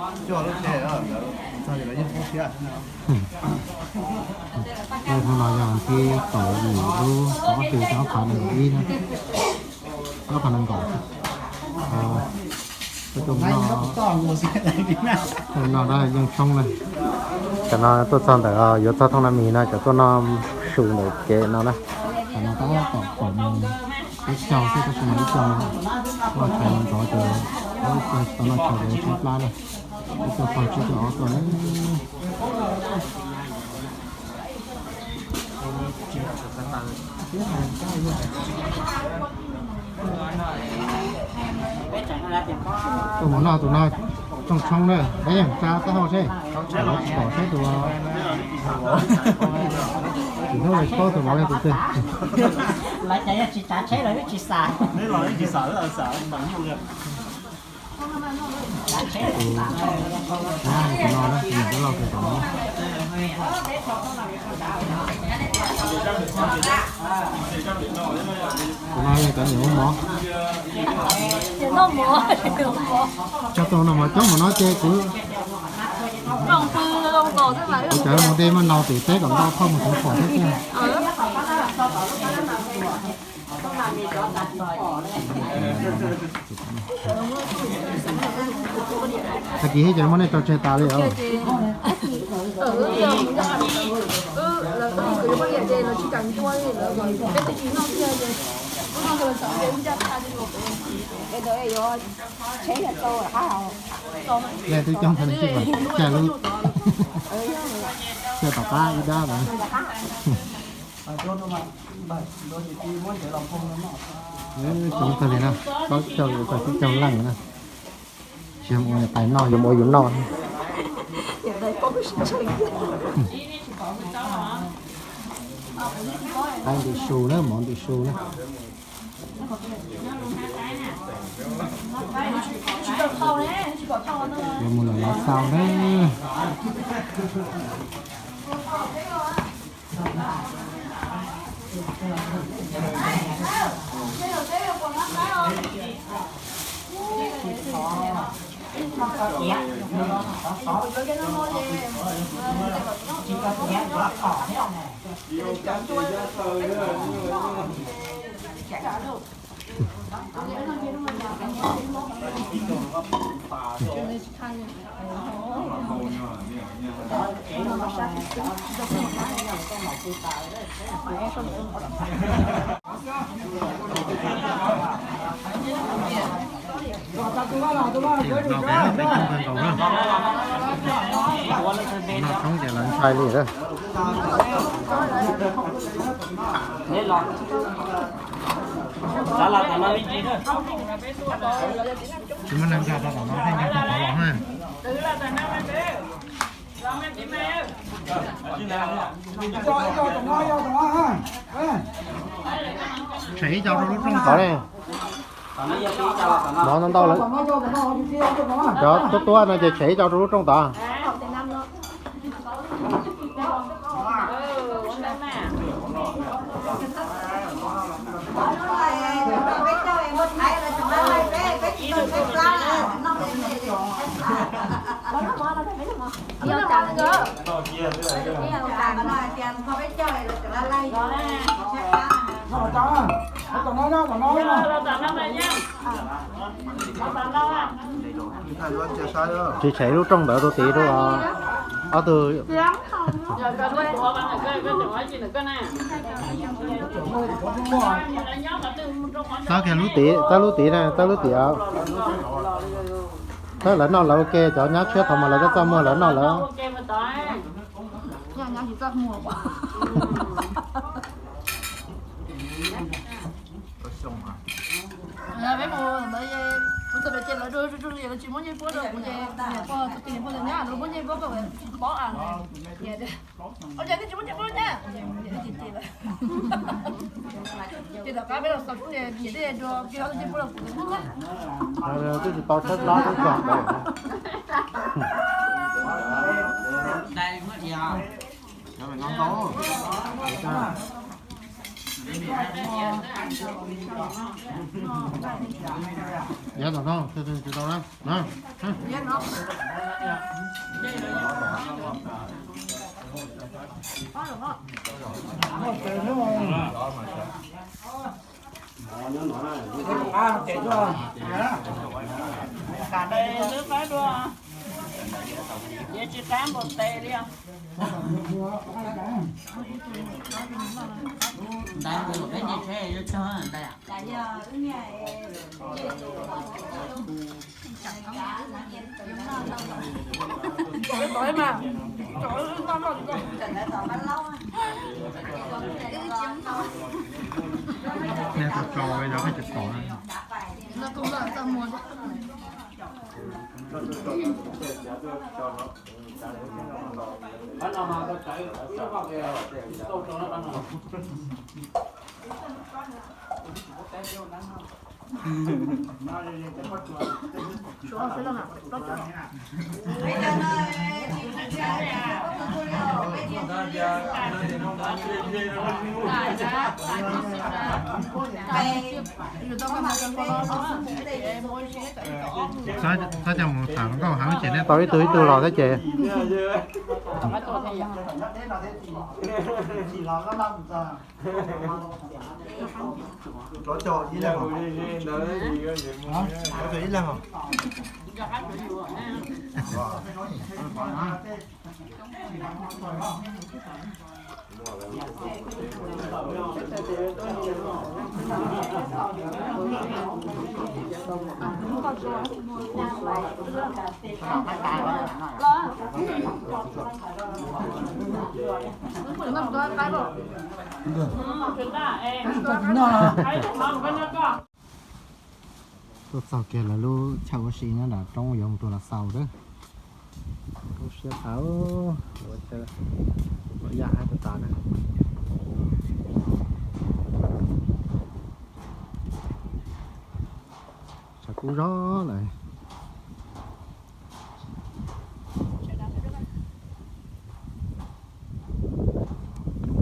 Hnub no yog thib kaum yim lub ob hlis ob phav nees nkaum ib na, ob phav nees nkaum. Tuaj no, tuaj no yeej tshoob na. Cov no tuaj txog ntawm yuav txog Thooj Nab Mis no, cov tuaj noj su ntawm kev no na. Tam no tab tom kaum moos peb caug xwb, tab sis mas ib co noj chaw ntxov ces, ib co tsis tau noj chaw ces tshaib plab na. Ib co pog tsib caug ob tuaj na. Tus mus noj tus no tshoob tshoob na, peb yeej tsa taub hau seb, tsis pom saib tus, tsis hnub li paub tus vauv yog tus twg. Tus no na, tus niam tab loj kawg tus no. Tus no yog cov niam muaj mov. Cov tus no mas coob mus no ces kuv, kuv cov mus de muaj nau tim teb kom ntau thauj mus txhoov phom thiab tiag. Tag kis ces muab nej tso tseg tas li os. Nej twb coob tag li, caj lub, caj tom qab ib dab lawm. Coob tag li na, plaub caug yuav txog tsib caug leej na. Tsis yog mus tais noj, yuav mus ua yus noj. Qaib ntim su na, mov ntim su na. Yuav mus lawm los xaus na. Noj tshoob ces lawv ntshai li lawm. Tsis muaj neeg nkag rau tom no, pheej nkag rau tod los na. Tshem ib co rau lub rooj tod ne. Mov ntau ntau lawm. Cov tuab tuab no ces tshem ib co rau lub rooj tod. Tsis tshem lub rooj ntawd rau tid rau ob tug. Tab kiag lub tid, tab lub tid na, tab lub tid. Tab lawv noj lawv ua ke, cov nyab tshiab thaum mas lawv txaj muag lawv noj lawv. Peb mus ntawd, kuv txog pem ces lawv rau rau li lawv tsis muab nyiaj puab rau kuv ces niam pog txog ces niam pog tias nyab lawv muab nyiaj puab koj tsis paub a. Ua cas nej tsis muab nyiaj puab nyab? Ces tom qab peb los xaus sub niam niam tej dua kiag ob tug nyiaj puab rau kuv. Twb tsis tau tshaib plab twb txog ntawd. Yav tom no, tsis tau na. Txhob coj mus tham nkauj heev ces nej tau ib tug ib tug los thiab ces. Tuaj txog kiag lawv lub chaw ua si nyob nram roob yuav mus rau Los Xaus lawm. Koob siab tas, ua chaw los yaj hab tas tas na. Tshav kub zog lawm.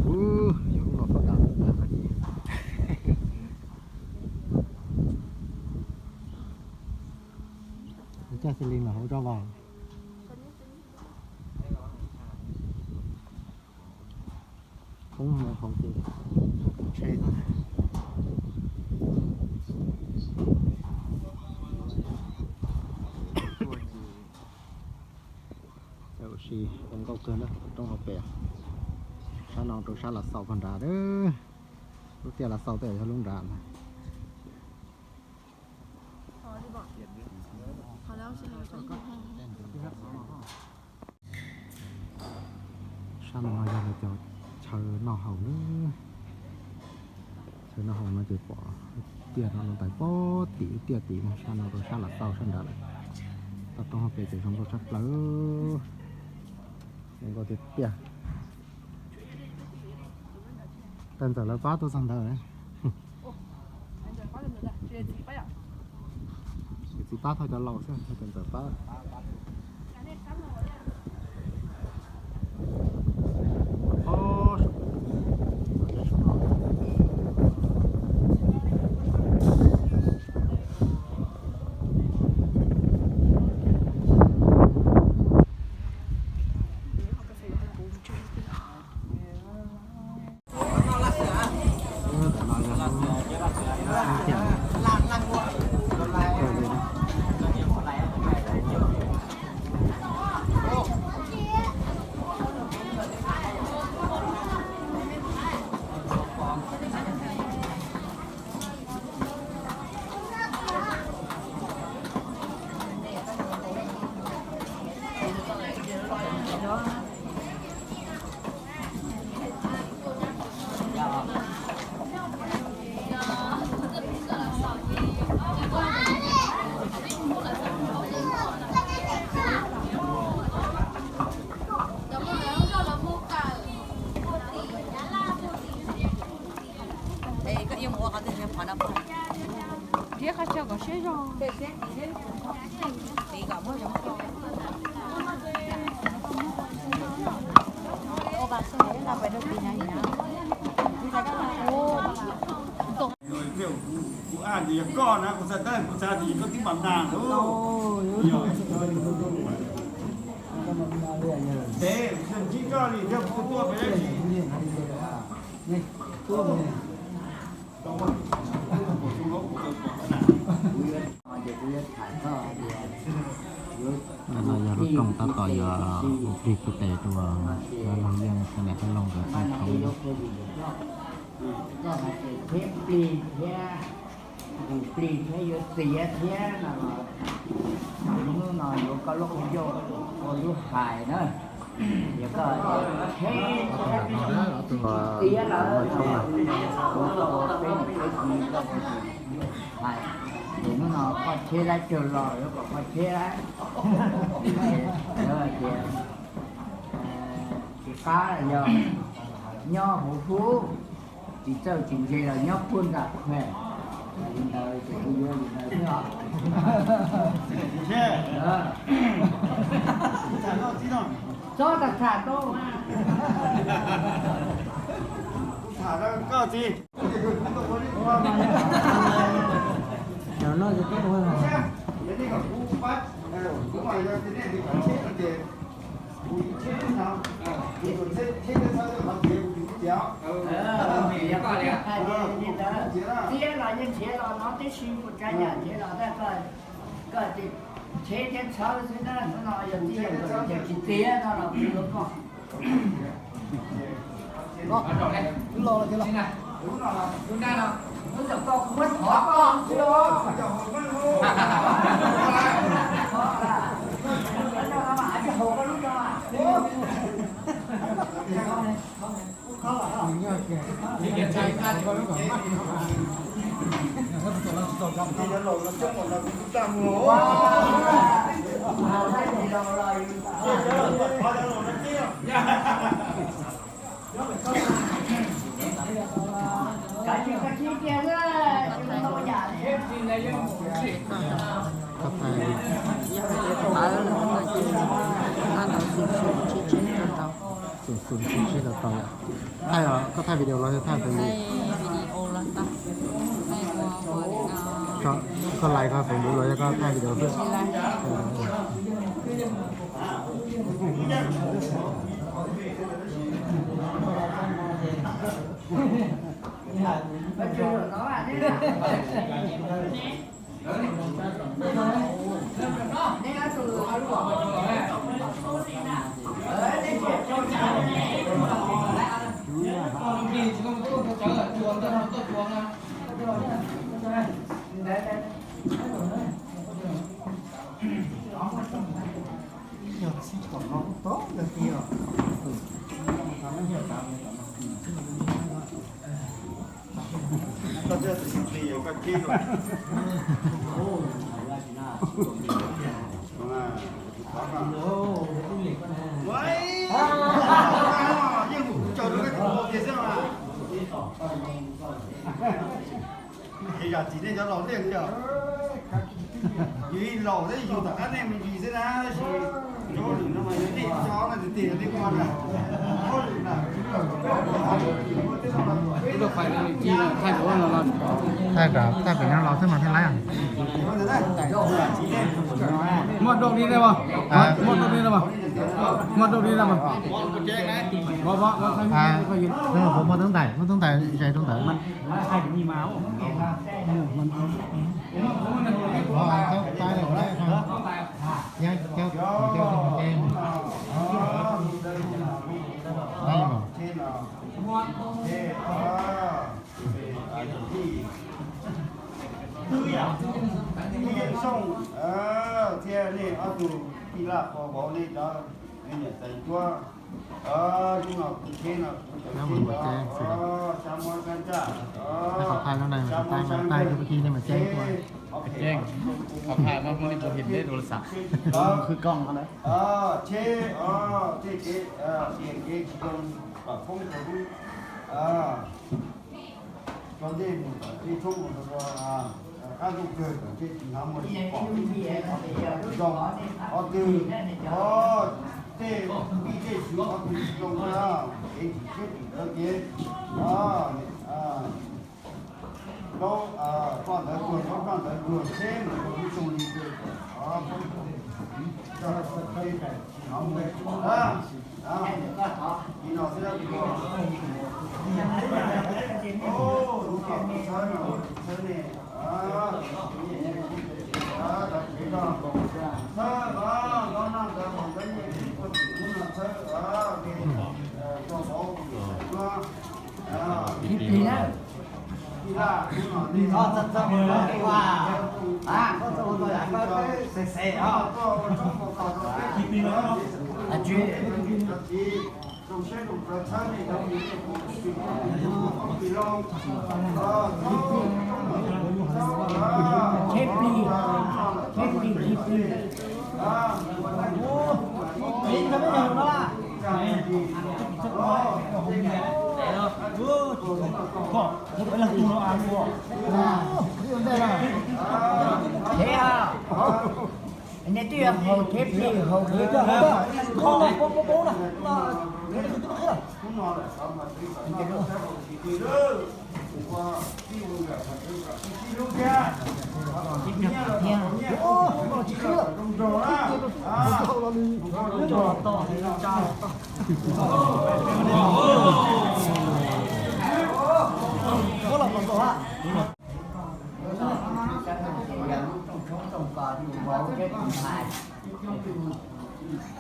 Ub, yog lub no pab tas. Caj xi lin los hauv zoj los. Poob hauv ces tshee. Ua si zoo nkauj kawg na, roob hauv pes. Sab no rau sab Los Xaus pog nrad. Lub tiaj Los Xaus tej yog lub nrad na. Sab no yog lawv cov chaw noj haus na. Chaw noj haus no ces pom tiaj no ntawm pob tim tiaj tim no, sab no rau sab Los Xaus sab nrad lawm. Toj roob hauv pes ces zoo nkauj tshaj plaws. Zoo nkauj tiag tiag. Tawm ntxawm lawv pab tuaj txog ntawd. Txiv pab thauj cov laus xwb, tawm ntxawm pab. Kuv a, yog koj na, kuv txhais tes kuv txhais tes koj tib npas nag. Yog, yog, yog. No yog lub rooj tab tom yuav ua plig kiag tes rau Loog Yeej, Paj Niam Paj Loog nkawd tau tau. Plig thiab, plig thiab yuav txiav thiab no los, hnub no yuav koj lub qhov ncauj ua lub hais na. Yog koj tsheb txiav lawm, ua peb peb hais, ces hnub no koj tsheb lab tsawg los yuav kom koj tsheb lab. Tias tsis qab yog nyob hauv hub, tsis txawj tsis ntse los nyob puag nram qhuav. Li ntawd ces kuv yuav li ntawd xwb os. Txhob tham tham tau. Txiav los yeej txiav los no tib si, kuv tsav yam txiav los tag koj, koj tsis txiav thiab txhawb xwb na, hnub no yog txiav los tsis txiav no los kuv yuav koj. Koj thaij, thaij xum xum tsib tsib tau tau. Xum xum tsib tsib tau tau yom. Thaij, koj thaij video los yog thaij Facebook? Koj live koj Facebook los yog koj thaij video xwb? Yog txij tom no kuj tau ntawd tiag. Koj thiaj tus txiv koj kib. Yeej mus tsaws rau koj tus kiag xwb mas. Ces yam txiv nej cov laus tiag yog yus ib laus thiab yus tom qab nej me ntsis xwb na, tab sis cov hauj lwm no mas yog nej cov no tiag tiag nej ua na, hauj lwm na. Thaij, thaij pem no los xwb mas thiaj laib. Muaj rau li ne mas, muaj rau li ne mas, muaj rau li ne mas. Kuv muaj teeb tais, muaj teeb tais zais rau ntawd. Twb yeej sooj, thiab nej ob tug tij laj qhuas vauv nej cov me nyuam txais ncuab. Hnub no kuv tsheb no kuv cov tsheb no, xya muab sab ntsaj, xya muab sab ntsaj, tsheb, tsheb, tiaj kev tsis zoo, kom foob rau lub, rau ntej mus kom tej tshoob mus rau qab ntuj kawg kom tej tsis hnov muag tsis pom. Zoo, qhov twg, tej vij tej swv qhov twg tsis zoo na, kev tsis siab tsis ntawd kev, Rau, koj ntawd tuag, rau koj ntawd tuag, seb mus rau lub rooj li twg. Li no xwb, lub tshawb no, tshawb ne, tshawb, noj ntawd, noj ntawd, noj ntawd, tshawb, tshawb, tshawb. Khib plig, khib plig, khib plig. Thiab, nej twb yog haus khib plig, haus khib plig.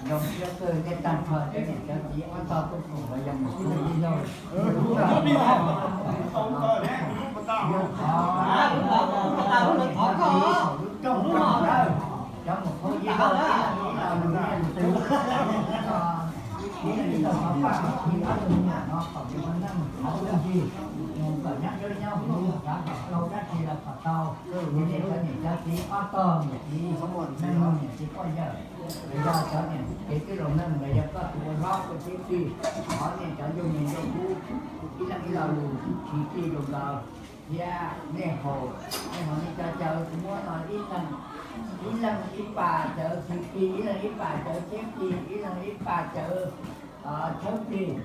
Zoo siab kawg thiab tag nrho cov niam cov txiv ob tog tuaj koom los yog mus ua ib zaug. Yog thov, yog thov kom lub rooj no, cov mus ua ib zaug, ib zaug mus ua ib zaug, ib zaug mus ua ib zaug, ib zaug mus ua ib zaug, mus kom nyob dawb nyob huv, xav kom tau dab tsi los kom tau. Yog nej cov niam cov txiv ob tog niam txiv, nej niam txiv poj yawm, los yog cov niam txiv tij laug neej, los yog koj tus ua hlob ua tib txij, thov nej cov yug niam yug tub ib leeg ib lo lus tsis txij zoo nkaus. Thiab nej haus, nej haus nej cov cawv kuv muab no ib leeg, ib leeg ib pas cawv khib plig, ib leeg ib pas cawv khib plig, ib leeg ib pas cawv tshawb plig.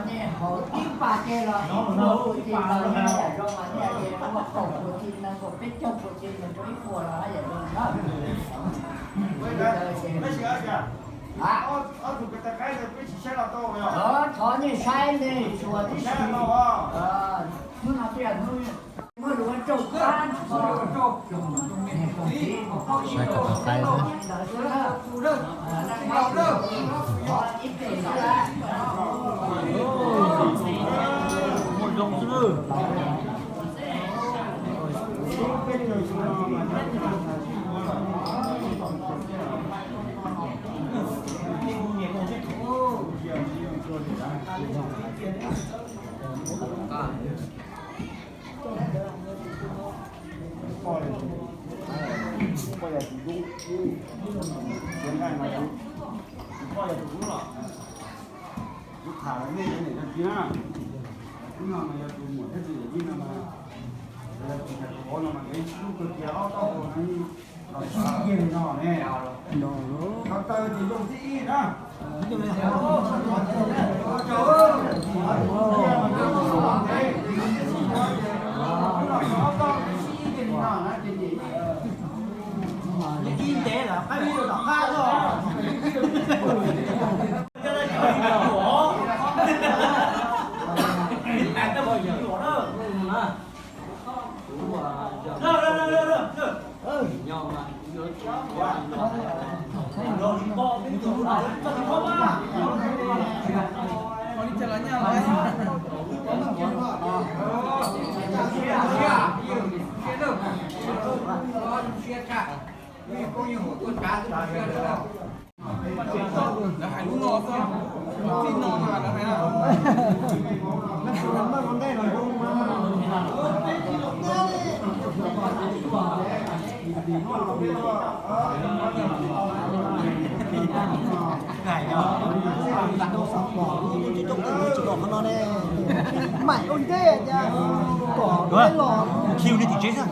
Nej haus tib pas ces los ib puas puas txij, los yog yam zoo mas nej ua kaum puas txij, nees nkaum peb caug puas txij mus rau ib puas los haj yam zoo na. Thov nej saib nej suav tib si. Hnub no twb yog hnub muaj lus ua rau kab, niam txiv mus koj ib zaug ntawd xwb na. Ib pem xwb na. Tus poj yog tus dub, tus nqaij mas tus, tus poj yog tus dub los. Kuv tham nej cov niam cov txiv na, hnub no mas yog tus muam thiab tus yawm yij no mas, yog tus nyuam qhuav no mas nkawd ib lub kawg kiag ob tog hau no los sib yig no ne. Qhov taw ces zoo thib ib na. Lawv hais lub no xwb, txij no mas lawv hais. Mam ua ntej, kom los. Khiu nej tim tsev xwb.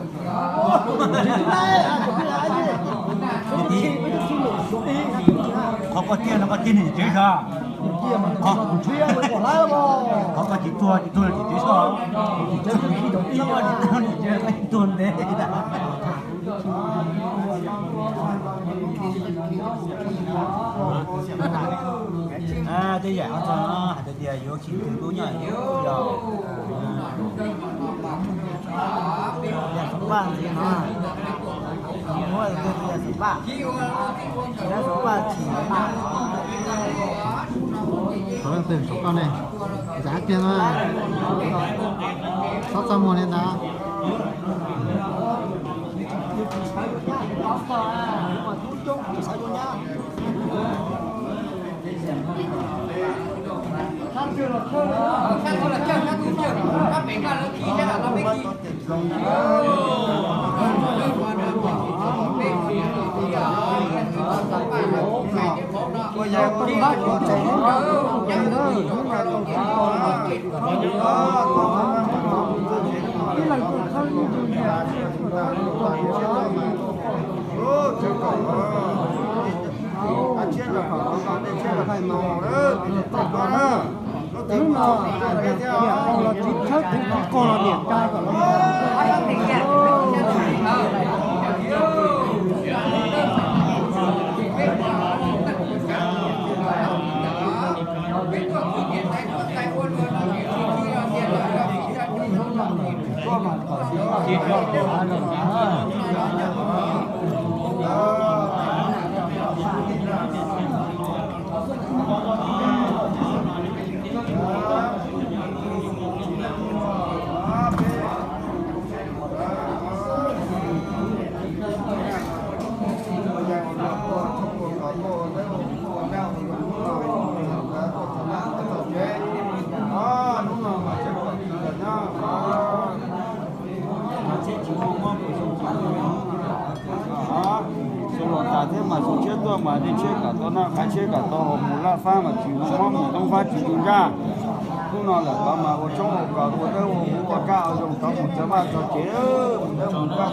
Qhov koj tiag no koj tiag nej tim tsev xwb. Qhov koj tsis tuag, tsis tuag tsis txiv soj, tsis tuag ntev. Tej yam no hais tias yuav khi kwv tub nyob yog yam xov paj ntxiv no, muab yam xov paj, yam xov paj chim. Thaum leej twg thaum koj ne, ntxav kiag no, txhob txaj muag li ntawd. Hnub no tiam qau los tsis tshawb tib qau los niam tsa kom los. Xyoo los tas thiab mas xyoo tshiab tuaj mas dej tshiab kam tau noj, qav tshiab kam tau haus, mus laj fab mas tsis muaj mob, mus toob fab tsis tu nraj. Hnub no lawm tod mas ua tshoob ua kos ua dawb ua huv ua kaj ua zoo, rov mus txog vaj txog tsev, mus dawb mus kaj.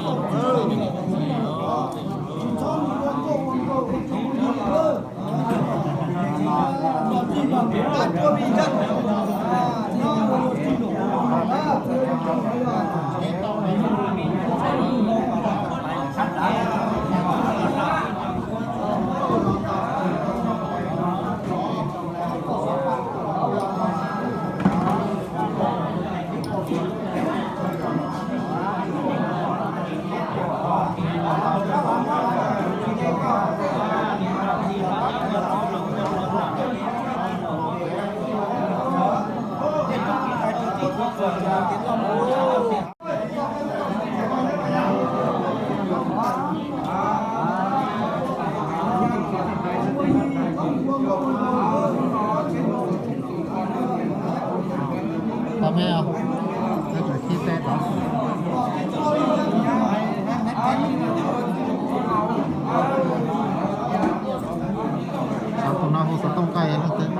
Tau me, tus no hu xov tooj nqaij leej twg.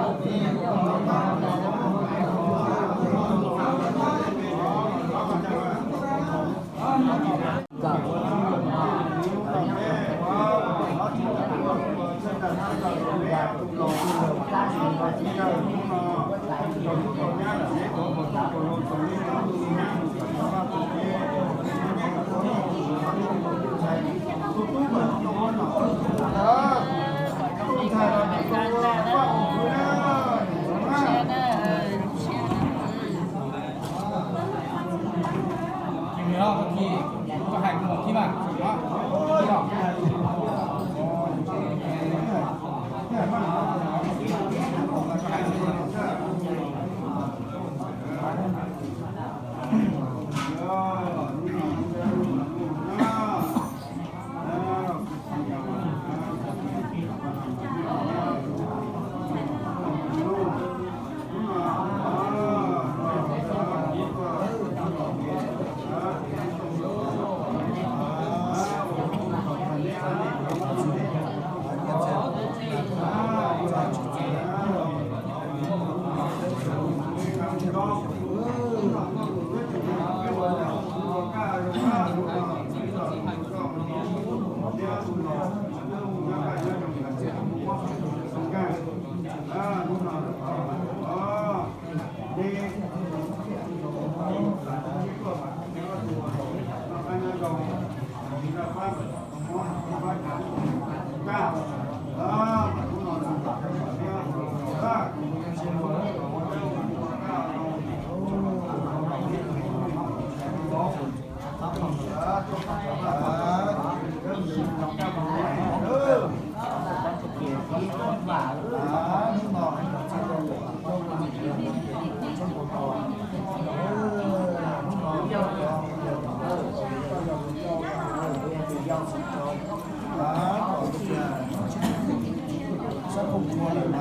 Tus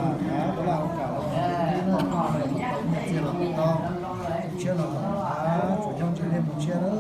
tshiab los tau, tus tshiab los tau, tsuas yog ntshe nej mus tshiab lawm.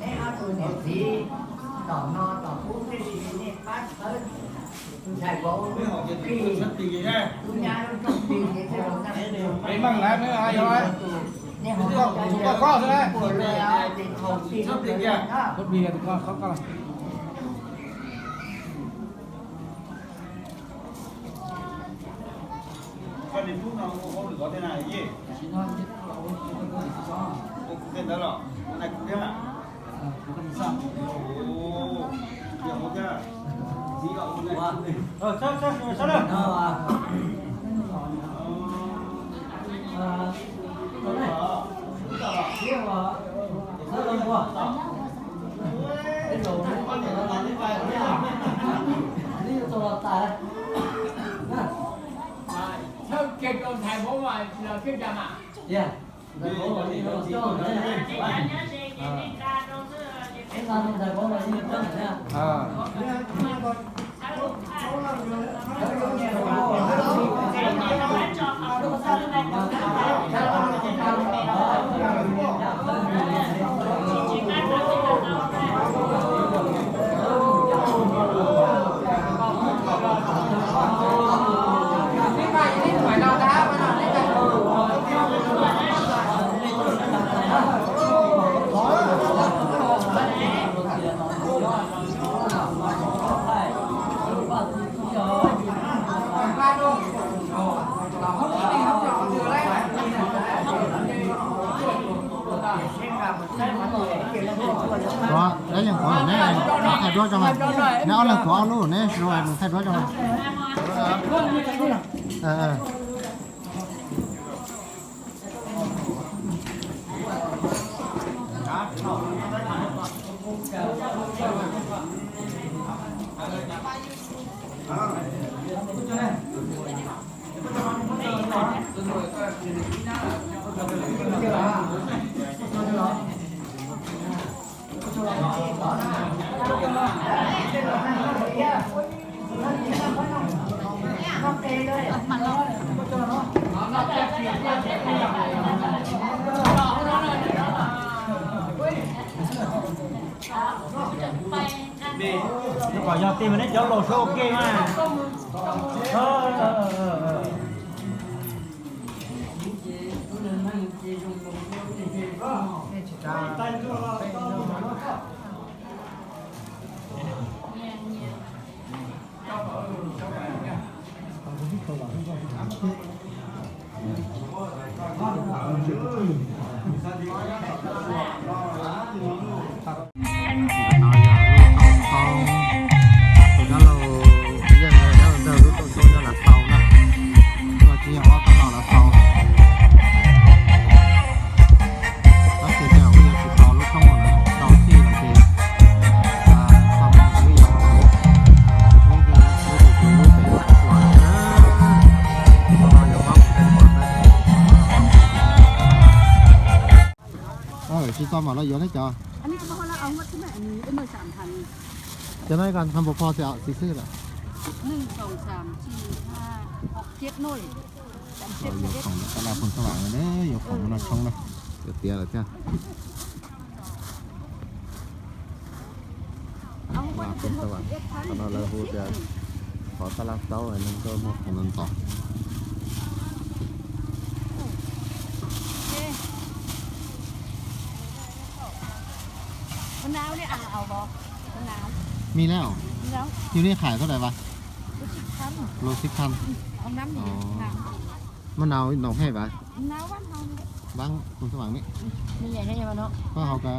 Nej ob tug niam txiv tom no tom ub tib si nej pab txhawb ntxhais vauv lub txij, lub nyab lub rooj txij ces tej zaum nej tus nej ho ua ua ua ua ua Koj niam tub no ua hauj lwm qhov twg na Yej? Ua kuv tej ntawd los ua nais kuv thiab? Ua, yog ua thiab. Ov, dab yeej qhuav neb thaij duab tso mas. Neb ob leeg tuav ob lub, neb sib nus thaij duab tso mas. Neb kom yog tej mas neb cov laus sab ua ke mas. Ntawm no yog lub toj txhoob, tus dab laug Yeej, dab laug ntawg lub toj txhoob nyob Lav Xaus na. Tuaj tsis yog ob tog no Lav Xaus. Tab sis tej zaum wb yuav tsis tos lub tshoob no na, tau txij lawm ces txog wb yuav, wb tus kwv lub pem yuav pom na. Tsis txog mam los yuav neb cov. Cov no ib ko nthas npau pho tias xis xwb lawm. Nws soo saam sii haa hok jeb nuj. Yuav khoom ntawm tab laj Phooj Xab Vam na, yuav khoom no tshoob na, yuav tiav lawm thiab. Tab laj Phooj Xab Vam, qhov no lawv hu tias qhov tab laj taub, neeg tuaj muag khoom ntau ntau. Mib lawm, yus nej khais tau dais vas? Lus sib kham. Mab nau noo hej vas? Vaab Phooj Xab Vam ne. Koj hau ka.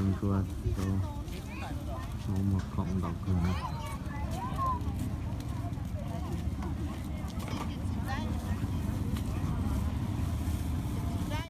Ntsuag, Hmoob muag khoom ntau kawg na.